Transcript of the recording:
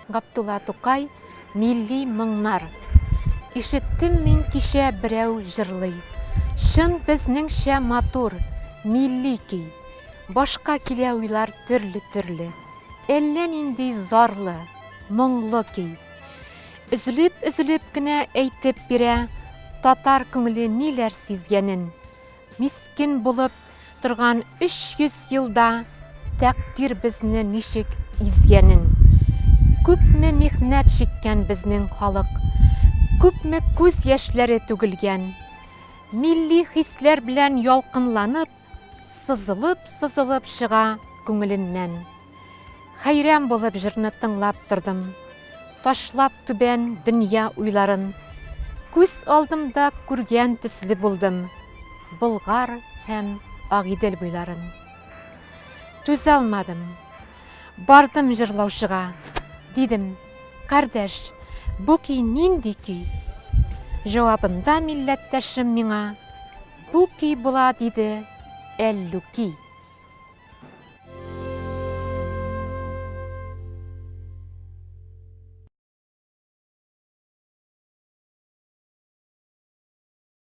Габдулла Тукай Милли моңнар. Ишеттем мин кичә берәү җырлый. Чын безнеңчә матур, милли көй. Башка килә уйлар төрле-төрле. Әллә нинди зарлы, моңлы көй. Өзелеп-өзелеп кенә әйтеп бирә татар күңеле ниләр сизгәнен. Мискен булып торган 300 елда тәкъдир безне ничек изгәнен. Күпме михнәт чиккән безнең халык, күпме күз яшьләре түгелгән. Милли хисләр белән ялкынланып, сызылып-сызылып чыга күңеленнән. Хәйран булып җырны тыңлап тордым. Ташлап түбән дөнья уйларын. Күз алдымда күргән төсле булдым Болгар һәм Агыйдел буйларын. Түзә алмадым. Бардым җырлаучыга. Дидем, Кардәш, бу көй нинди көй? Җавабында милләттәшем миңа, Бу көй була, диде, Әллүки.